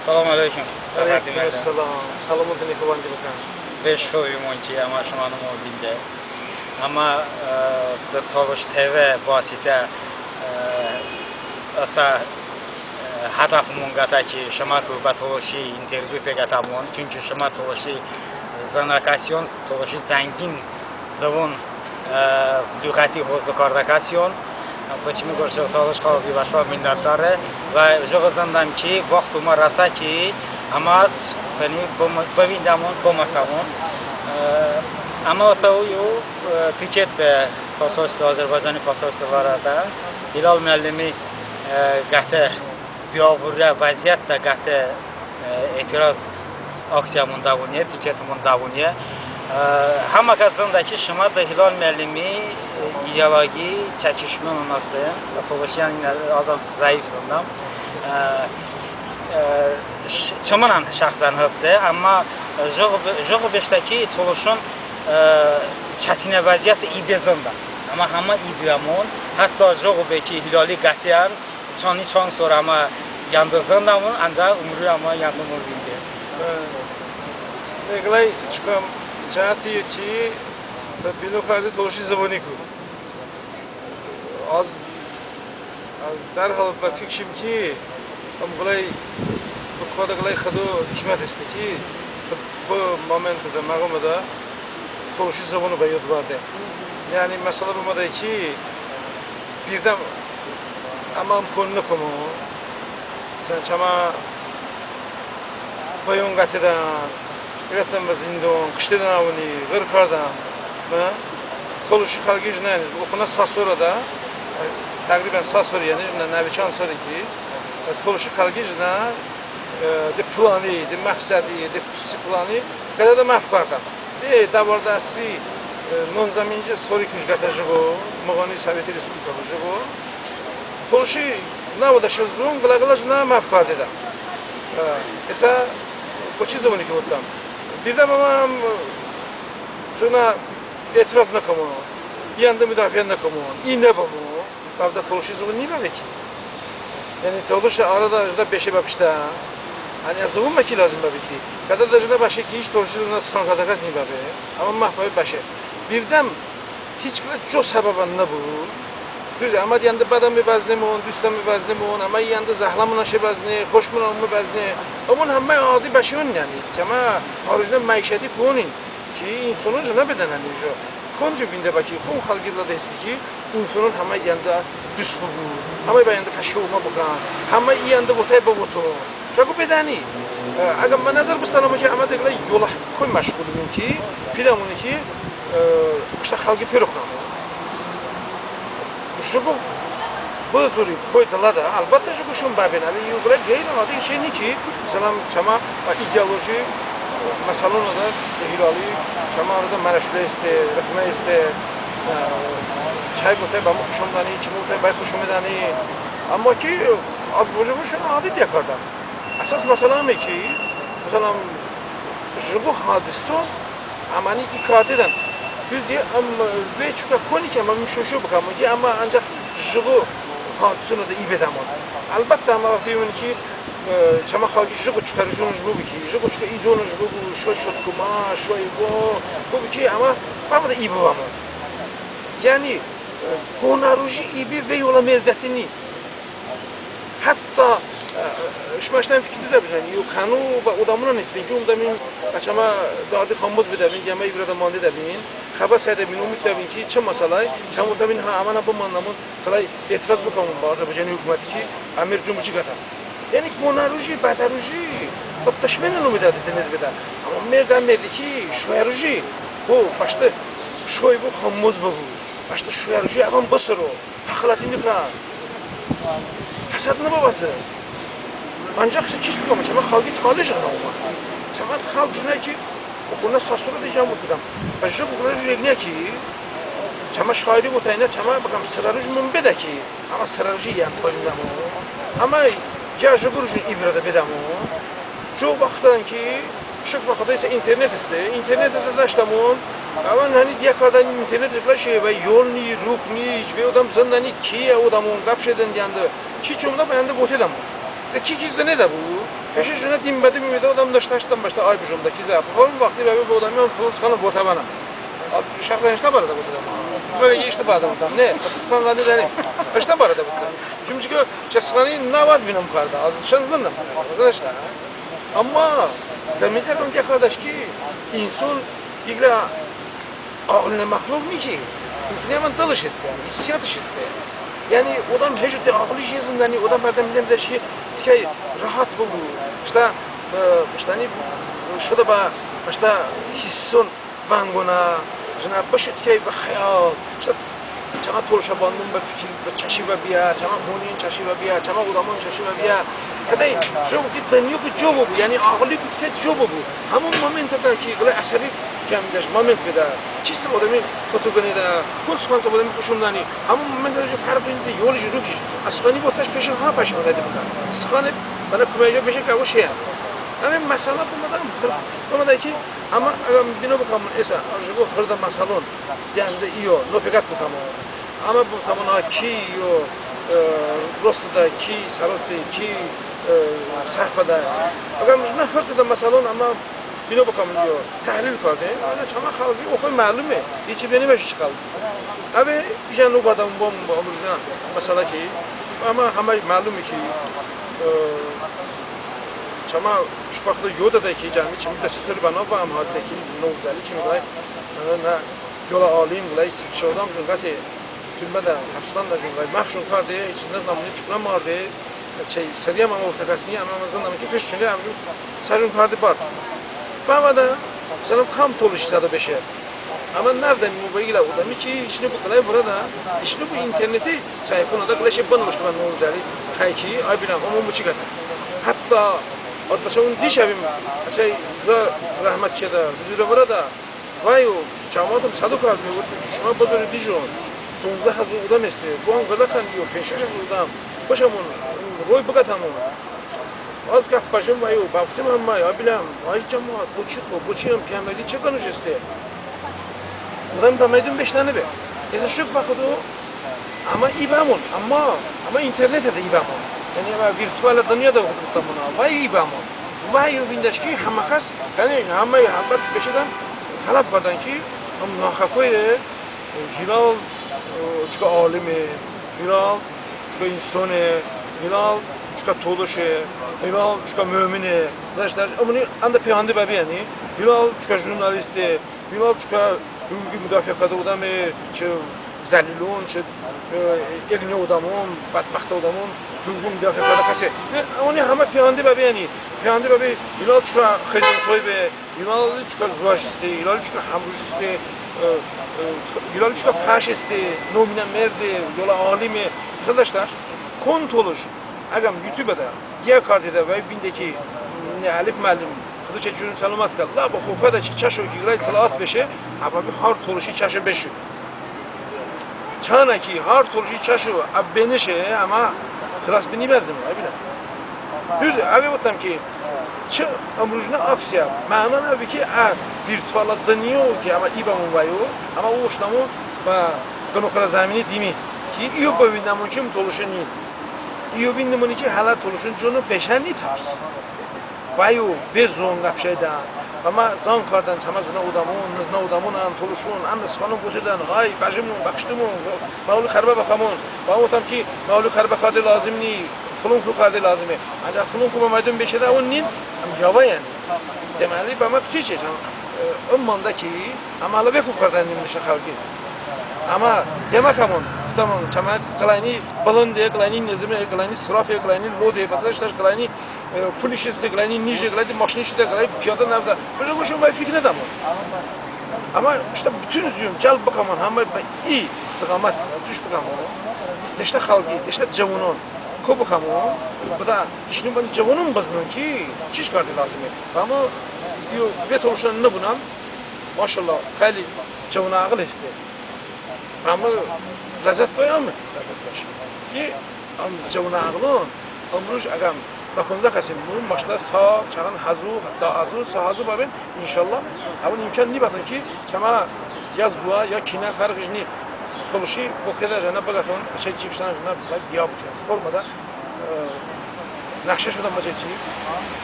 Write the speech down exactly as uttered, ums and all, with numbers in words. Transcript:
Salam əleykum. Əleykum səlam. Səlomon, tınıkıvon qıləy bıkən. Beş xıvimon ki, əmə şımənımon vinde. Əmə, e, de Tolış TV vasitə, e, ısə, e, hədəfımon qətə ki, şıməku bə tolışi intervyu peqətəmon, çünki şımə tolışi zınəkəsiyon, tolışi zəngin zıvon, e, lüğəti hozı kardəkəsiyon. Bı çımi qorə jıqo tolış xalqi bə şımə minnətdore və jıqo zındəm ki, vaxt omə rəsə ki, əmə tını bım-, bıvindəmon, bıməsəmon. E, əmə ısə yo, e, piket be посольство, Azərbaycani посольство barədə. Hilal müəllimi, e, qətə biabırə vəziyyətədə qətə, e, etiraz aksiyamon dəvoniye, piketımon dəvoniye. E, həmə kəs zındə ki, şımə de Hilal müəllimi, e, ideoloji çəkişmemon heste. Tolışiyən azən zəif zındəm. E, e, ş-, çımınən şəxsən heste, əmma jıqo be-, jıqo beşdə ki, tolışon, e, çətinə vəziyyətədə i be zındən. Əmə həmə i biyəmon, hətta jıqo be ki, Hilali qətiyən, çanı çan sor əmə yəndı zındəmon, əncəx umru əmə yəndımon vinde. Bəli. Qıləy çokəm cəhəti ki, bə bino karde tolışi zıvoniku. Az, az dərhal bə fikrım ki, ım qıləy, bı koədə qıləy Xıdo hikmət heste ki, bı momentədə, məğamədə tolışi zıvoni bə yod barde. Yəni məsələ bımədə ki, birdəm əmə ım kon nıkəmon. Məsələn, çəmə bəyon qətedən, qırətedən bə zindon, qıştedən əvoni, ğır kardən. Bə tolışi xəlği jıqo, yəni, oxonə sa sorədə, təqribən sa sor, yəni, jıqo nəvə çan sore ki, tolışi xəlği jıqo, e, de plani, de məqsədi, de xususi plani, qədədə məhv kardən. E, dəvardə əsri, e, nonzəminci soriku qətə jıqo, mığani Soveti Respublikəku jıqo. Tolışi nəvədə şeş zıvon qılə-qılə jıqo məhv kardedə. E, ısə boçi zıvoniku votdəm. Birdəm əmə, e, jıqo etiraz nıkəmon, i yəndı mudafiə nıkəmon, i nıbımon. Bə vədə tolışi zıvon nibəbe ki. Yəni tolışi arədə jıqo beşe bəpeştə. Hani zıvon bə ki lozim bəbe ki. Qədədə jıqo bəşe ki, hiç tolışi zıvon sıxan kardə kəs nibəbe. Əmma məhv bəbe, bəşe. Birdəm hiç qılə co səbəbən nıbu. Düz, əmə i yəndı bədəmon bəznemon, dustəmon bəznemon, əmə i yəndı zəhləmon bəzne, xoşmon bəzne. Əmon həmə adi bəşeon yəni. Çəmə xaricdə məişəti konin ki, insonon jıqo bedənən, yəni jıqo konco vinde bə ki, xon xəlği dılədə heste ki, insonon həmə i yəndı dust bıbu, həmə bə i yəndı xəşo-omə bıkən, həmə i yəndı votəy bıvoton. Jıqo bedəni. E, əgər mı nəzər bıstənəmon ki, əmə de qılə yolə koy məşğulmon ki, pidəmone ki, e, ıştə xəlği peroxnəmon. Jıqo bı zori koy dılədə, əlbəttə, jıqo şon bəben. Əve i qılə ğeyri-adi şey ni ki, məsələn, çəmə, ə, ideoloji məsəlonədə Hilali çəmə arədə mərəşulə heste, rıxmə heste, ə, çəy votəy bəmı xoş omədəni, çımı votəy bəy xoş omedəni. Əmma ki, az bıvotəm, şon adi diyə kardə. Əsas məsələ ıme ki, məsələn, jıqo hadiso əməni i kardedən. Düz, ım ve çokə koni ki, əmə ım şoşo bıkəmon ki, əmma əncəx jıqo hadisonədə i bedəmon. Əlbəttə, əmə vəfemon ki, e, çəmə xəlği jıqo çokə rujonış bıbu ki, jıqo çokə idonış bıbu, şoy şotkımə, şoy vo, bıbu ki, əmə bəvədə i bıbəmon. Yəni, e, qonə ruji i be ve yolə merdəti ni. Hətta, e, şımə ıştən fikir doydəbıjən, yo kəno bə odəmonən nisbət ki, omedəbin, ə, çəmə dardi xammoz bedəbin, gəmə i vırədə mandedəbin, xəbə sədəbin, omedəbin ki, çı məsələy, çəmə votəbin, ha, əmənən bımandəmon, qıləy etiraz bıkəmon bə Azərbaycani hukuməti ki, əmir cumbuçi qətə. Yəni qonə ruji, bədə ruji, bə dışmenən omedəy de nez bedə. Əmma merdə merdi ki, şoyə ruji, bo, bəştı şoy bo xammoz bıbu, bəştı şoyə ruji əvən bısıro. Həxələti nıkə. Həsəd nıbə bətı. Ancaq çiç bıkəm, çəmə xəlği tale jıqonə omə. Çəmə xəlğ jıqonə ki, oxonə sa sorədə icən votedəm. Bə jıqo qılə ruj eqıniyə ki, çəmə şairi votəynə, çəmə bıkəm sırə ruj mın bedə ki, əmma sırə ruji iyən bıvindəmon. Əmma ya jıqo rujin i vırədə bedəmon. Co vaxtən ki, şıkr bə Xıdo, internet heste. İnternetədə dəşdəmon. Əvən həni diyə kardən internetədə qıləy şey bə yol ni, ruh ni, hiç ve odəm zındəni ki, ə odəmon qəp jedən i yəndı. Ki çımıdə bə yəndı votedəmon. Tı ki ki zınedəbu, Peşo jınə dim bə dim ımidə odəm nıştə ıştən bəştə ay bıjomdə ki, zə. Bıvotəm vaxti bəbe bı odəmi ım fılon sıxano botəbənə. Az şəxsən ıştə barədə bıvotəm. Bıvotəm ki, ıştə barədə bıvotəm. Ne, sıxan zəni dənim. Iştə barədə bıvotəm. Çünki ki, çı sıxani nəvaz binəm kardə. Az şən zındəm. Arkadaşlar. Amma dəmə təkən diyə kardəş ki, inson iqlə ağlinə məxluq ni ki, inson əmən dılış heste, yəni hissiyatış heste. Yəni odəm heç de ağlış zındəni, odəm bərdəm demiş ki, tikəy rahat bıbu. İştə, e, ıştəni, şodə bə, ıştə hisson vəngonə, jınə bışu tikəy bə xəyal. İştə çəmə tolışə bandon bə fikir, bə çəşi bə biyə, çəmə honin çəşi bə biyə, çəmə odəmon çəşi bə biyə. Hədəy, jo ki dınyo ki co bıbu, yəni ağli ki tikəy co bıbu. Həmon momentədə ki qılə əsəbi kəmdəş, moment bedə. Çisə odəmi xoto qınedə, kon sıxansə odəmi xoşon dəni. Həmon momentədə jo fərği nıdə, yoliş ruhiş. Ə sıxani botəş peşo ha pəşmə dədi bıkə. Sıxani bənə kuməy beşe ki, əvo şeə. Əmə məsələ bımədə, bımədə ki, əmə əqəm bino bıkəmon, esa, jıqo hırdə məsəlon. Yəndı iyo, nopeqət bıkəmon. Əmə bıvotəmon ha ki iyo, e, rostədə, ki səroste, ki, e, səhvədə. Əqəm jınə hırdedə məsəlon əmə bino bıkəmon iyo, təhlil karde. Əmə çəmə xəlği oxoy məlume, hiç beni məşu çı xəlği. Əve ijən oqardəm bom, bom jınə məsələ ki, əmə həmə məlume ki, e, çəmə çupaqdə yodədə ki, cəmi çımi dase sori bənav bə ım hadisə ki, Novruzəli çımi qıləy, e, nə yolə alim, qıləy sipşə odəm jın qəte türmədə, həbsxanədə jın qıləy məhv şon karde, hiç nıznəmoni çoknə marde, çəy sıriyəm əmə ortəkəs ni, əmə zındəmon ki, kışt çone, əmə jın sə jın karde bərd. Bəvədə, məsələn, kam tolışi sədo beşe. Əmə nəvdəmon bə iqlə odəmi ki, işni bı qıləy vırədə, işni bı interneti səhifəonədə qıləy şey bınıvıştə bə Novruzəli, xəy ki, ay biləm, əmə mı çi qətə. Hətta, ət bəşə on diş əvim, çəy zoə rəhmət çedə, huzurə vırədə, vəyo, cəmoətım sədo kardəme, votdəme ki, şımə bızori dijon, ponzə həzo odəm heste, bıən qırdə kən iyo, penc-şəş həzo odəm, bışəmon, roy bıqətəmon. Az qəp bəjəm vəyo, bəvotem həmmə, ay biləm, ay cəmoət, bo çiko, bo çi ım piyəmərdi çəy qınoş heste. Odəm bə məydon beşnənıbe. Esa şuk bə Xıdo, əmə i bəmon, əmma, əmma internetədə i bəmon. Yəni əmə virtualə dınyoədə bıvotəmon, vəy i bəmon. Vəyo vindəş ki, həmmə kəs, yəni həmmə, həmmə beşedən, tələb kardən ki, ım nahəkoye, Hilal, e, çokə alime, Hilal çokə insone, Hilal çokə tolışe, Hilal çokə mömine. Qardaşlar, ımıni əndə piyande bəbe yəni, Hilal çokə jurnaliste, Hilal çokə hüquqi mıdafiə kardə odəme, çı zəlilon, çı, e, eqıniyə odəmon, bədbəxtə odəmon hüquqi mıdafiə kardə kəse. E, ımıni həmmə piyande bəbe yəni, piyande bəbe, Hilal çokə xıyzonsoybe, Hilal çokə zoə heste, Hilal çokə həmro heste, e, e, Hilal çokə pəş heste, nominə merde, yolə alime. Qardaşlar, kon tolış, əqəm YouTubeədə diyə kardedə və vinde ki, ne Əlif məllim, Xıdo çəy con səlomət kə, lap oxokədə çəşo ki qıləy tılas beşe, əbəbi har tolışi çəşo beşu. Çanə ki har tolışi çəşo əv benışe, əmə xilas bıni bəzıme, ay biləm. Düz, əve votdəm ki, çı ımrujnə aksiya məno nəbi ki, ə virtualə dınyo ki, əmə i bəmon vəyo, əmə oşnəmon bə qınoxorə zəmini dimi ki, iyo bıvindəmon ki, ım tolışon ni. İyo vindəmoni ki, hələ tolışon cono beşəni tars. Vəyo, ve zıvon qəp jəydən. Əmə zıvon kardən, çəmə zınə odəmon, nıznə odəmonən, tolışon, əndə sıxanon votedən, hay, bəjəmon, bəkıştəmon, məvoli xərbə bəkəmon. Bə votəm ki, məvoli xərbə karde lazım ni, fılonku karde lazıme. Əncəx fılonku bə məydon beşedə, əvon nin, əm yavə yəni. Deməli, bəmə kuçiçe, ım mandə ki, əmə hələ veku kardənimon nıştə xəlqi. Əmə deməkəmon, votəmon, çəmə qıləyni bılıne, qıləyni nızıme, qıləyni sırafe, qıləyni lode, bəsə ıştə qıləyni e, puliş heste, qıləyni nije, qıləyni maşiniş heste, qıləyni piyadə nəvdə. Bıjəmon, şımə fikir nıdəmon. Əmə ıştə bütün zuyum cəlb bıkəmon, həmmə bə i istiqamət tuş bıkəmon. Deştə xəlqi, deştə cəvonon ko bıkəmon, bıdə işnı bən cəvonon bızınon ki, çiç karde lazıme. Əmə iyo ve tolışon nıbınən, maşallah, xəyli cəvonə əğıl heste. Əmə ləzzət bə, əmə ləzzət bəş. Ki əm cəvonə əğılon, ımruj əqəm doqonzə kəsimon, maşallah, sa çəğın həzo, hətta əzo, sa həzo bəben, inşallah. Əvon imkon nıbəton ki, çəmə ya zoə, ya kinə, fərğış ni, tolışi bo kədə jənə bıqəton, çəy cibşən jənə biyə bıkən. Sormədə, e, nəxşə şodən bə çəy cib.